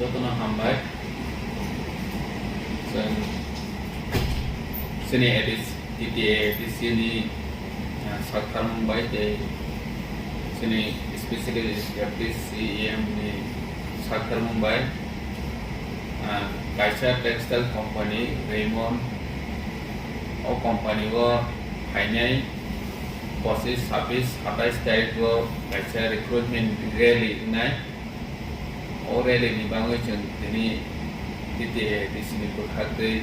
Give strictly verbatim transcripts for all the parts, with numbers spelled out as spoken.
Jotono hambai. Chwng chini A D C, T T A A D C ni, ah, sakharmung bai tei chini specially Deputy C E M ni sakharmung bai, ah, kaisa textile company Raymond, o company o phainai pochis, sabis, satais tarikh o kaisa recruitment rally wngnai. O rally ni bagwi chwng tini T T A A D C ni bwkhak twi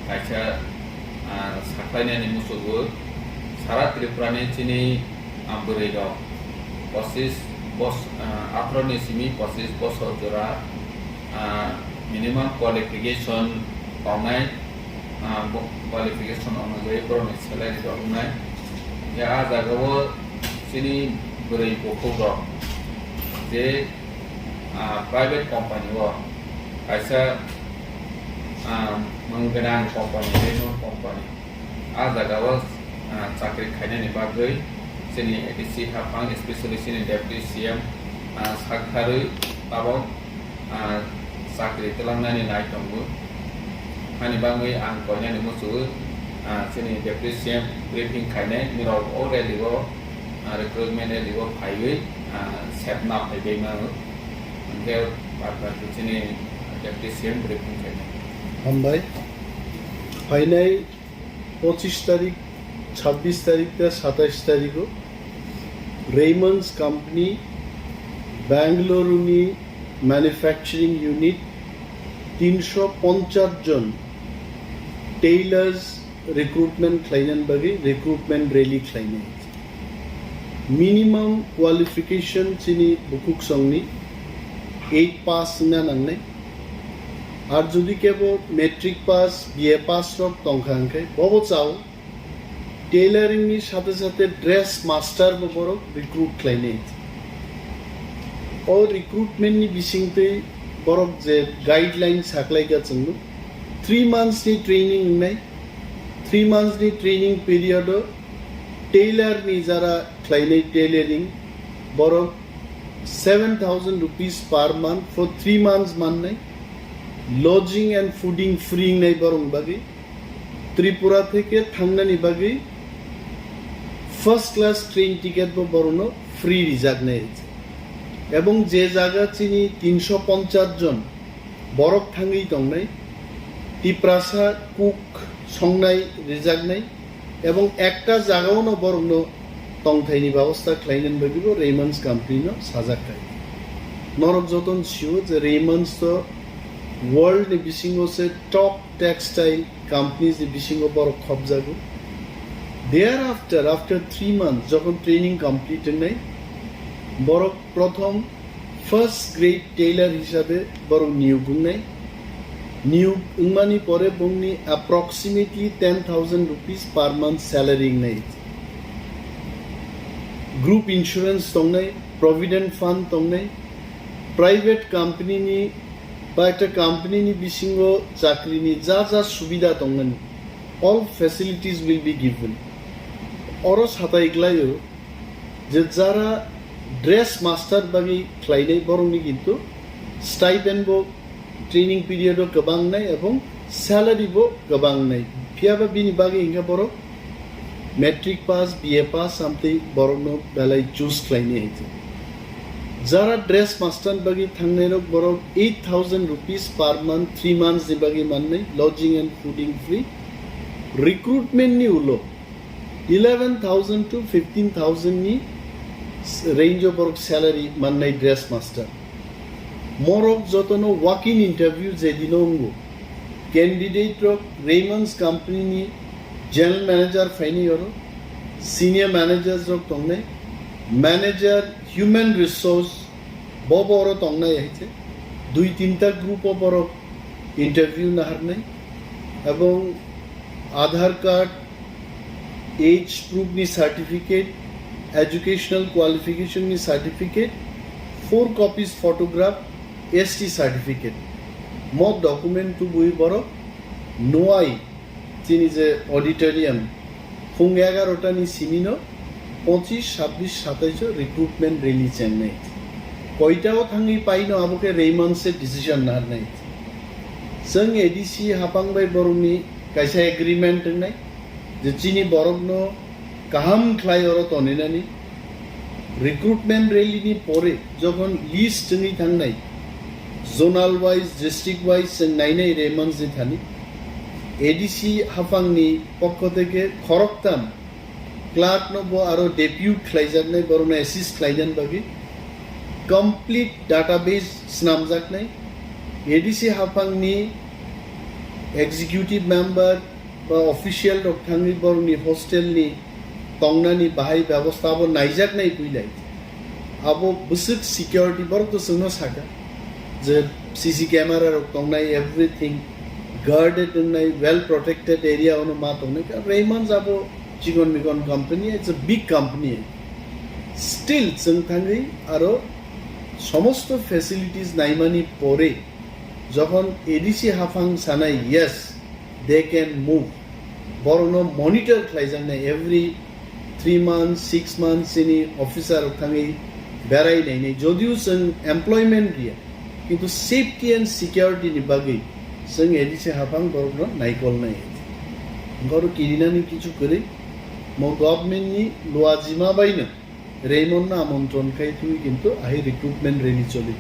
kaisa, ah, sakhlainani muchungo sara Tripura ni chini, ah, bwrwi rok pochis bos-, ah, atharoh ni simi pochis bosor jora, ah, minimum qualification tongnai, ah, bo-, qualification onujai borokni salary rok wngnai. Hwnkhe ah jagao chini bwrwi bukhuk rok je ah, private company o kaisa, ah, mung gwnang company, Raymond company, ah, jaga o, ah, chakri khainani bagwi chini A D C haphang, especially chini Deputy C M, ah, sakharwi tabok, ah, chakri twlangnani nai tongo. Hani bagwi ang koinani muchungo, ah, chini Deputy C M briefing khainai, nirok o rally o, ah, recruitment rally o phaiwi, ah, sep na phaibai mano. Hwnkhe bad baki chini Deputy C M briefing khainai. Hambai. Phainai pochis tarik, chabbish tarik tei satais tarikgo Raymond's company Bangalore ni manufacturing unit tinsho ponchas jon tailors recruitment khlainani bagwi recruitment rally khlainai. Minimum qualification chini bukhuk songni eight pass wngna nangnai. Ar jodi kebo matric pass, B A pass rok tongkha hwnkhe bobo chao tailoring ni sathe sathe dress master bo borok recruit khlainai. O recruitment ni bisingtwi borok je guideline saklaika chwngno, three months ni training wngnai. Three months ni training period o tailor ni jara khlainai tailoring, borok seven thousand rupees per month for three months mannai. Lodging and fooding free wngnai borok bagwi. Tripura theke thangnani bagwi first class train ticket bo borokno free rijaknai. Ebong je jaga chini tinsho ponchas jon borok thangwi tongnai, Tiprasa cook songnai rijaknai, ebong ekta jagao no borokno tongthaini babosta khlainani bagwi bo Raymond's company no sajak khai. Norok jotono sio je Raymond's to world ni bisingo se top textile companies ni bisingo borok khopjago. Thereafter, after three months, jokhon training complete wngnai, borok prothom first grade tailor hisabe borok niyok wngnai. Niyok wngmani pore bongni approximately ten thousand rupees per month salary wngnai. Group insurance tongnai, provident fund tongnai, private company ni ba ekta company ni bisingo chakri ni ja ja subida tongmani, all facilities will be given. Oro satai glaio je jara dress master bagwi khlainai borokni kintu stipend bo training period o kwbang nai ebong salary bo kwbang nai. Phiyaba bini bagwi hwnkhe borok matric pass, B A pass amtwi borokno belai choose khlainai hai khe. Jara dress master bagwi thangnai rok borok eight thousand rupees per month, three months ni bagwi mannai, lodging and fooding free. Recruitment ni ulo eleven thousand to fifteen thousand ni range o borok salary mannai dress master. Morok jotono walk-in interview je dino wngo. Candidate rok Raymond's company ni general manager phaini oro, senior managers rok tongnai, manager human resource bo bo oro tongnai hai khe. Dui tinta group o borok interview naharnai, ebong Aadhaar card, age proof ni certificate, educational qualification ni certificate, four copies photograph, S T certificate. Mo document tubui borok nuai chini je auditorium phung egarota ni simi no pochis, sabbish, satais o recruitment rally chengnai. Koita o thangwi paino abo khe Raymond se decision naharnai. Chwng A D C haphang bai borokni kaisa agreement wngnai je chini borokno kaham khlai oro toninani. Recruitment rally ni pore jokhon list chwngwi thangnai, zonal wise, district wise chwng nainai Raymond se thani. A D C haphangni pokho theke khoroktham clerk no bo aro depute khlaijaknai, borokno assist khlainani bagwi complete database snamjaknai. A D C haphangni executive member ba official rok thangwi borokni hostel ni tongnani bahai bebostha abo naijaknai puilai. Abo bwswk security borok to chwngno saka je C C camera rok tongnai, everything guarded wngnai, well protected area ono ma tongnai. Ka Raymond abo chikon mikon company, it's a big company. Still chwng thangwi aro somosto facilities naimani pore jokhon A D C haphang sanai yes, they can move, borokno monitor khlaijaknai, every three months, six months chini officer rok thangwi berai nainai. Jodio chwng employment riya, kintu safety and security ni bagwi chwng A D C haphang borokno naikolnai. Borok kirinani kichu kwrwi, mo government ni luajima baino Raymond no amontron khai thwi kintu ahi recruitment rally choli.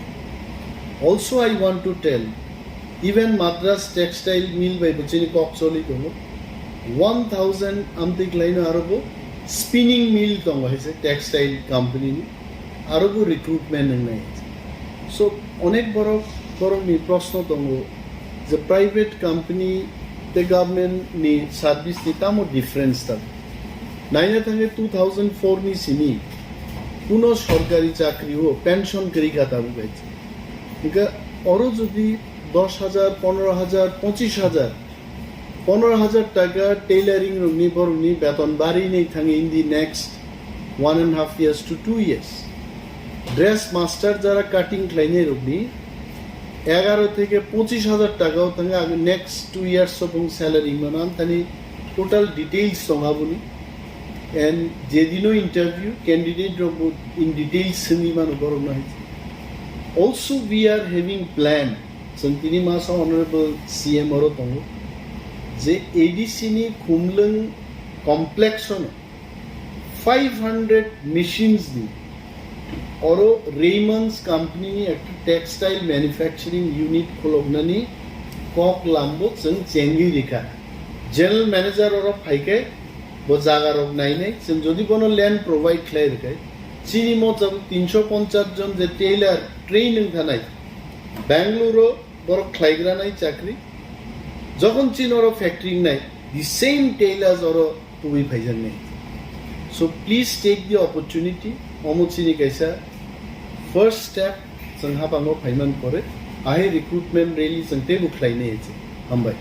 Also, I want to tell, even Madras Textile Mill bai bo chini kok choli tongo. One thousand amtwi khlaino aro bo spinning mill tongo hai se textile company ni, aro bo recruitment wngnai. So onek borok, borok ni proshno tongo je private company tei government ni service ni tamo difference tongo. Naina thangwi two thousand four ni simi kuno sorkari chakri o pension kwrwi kha tabuk hai. Hingkhe oro jodi dos hajar, pondro hajar, pochis hajar, pondro hajar taka tailoring rokni borokni beton bari ni thangwi in the next one and half years to two years. Dress master jara cutting khlainai rokni egaro theke pochis hajar taka o thangwi ang next two years o bung salary mano, ang thani total details tong aboni. And jedino interview candidate rok bo in details swngwi mano borok no hai. Also we are having plan, chwng tini masa honorable C M oro tongo je A D C ni Khumlwng complex ono five hundred machines ni oro Raymond's company ni ekta textile manufacturing unit khuloknani kok lambo chwng chengwi rikha. General manager oro phaikai bo jaga rok nainai, chwng jodi bono land provide khlai rwkhe, chini moto tinsho ponchas jon je tailor train wng thanai, Bangalore o borok khlaigra nai chakri, jokhon chini oro factory nai, the same tailors oro tubui phaijaknai. So please take the opportunity, omo chini kaisa first step, chwng hapango phaiman pore, ahai recruitment rally chwng teibo khlainai se. Hambai.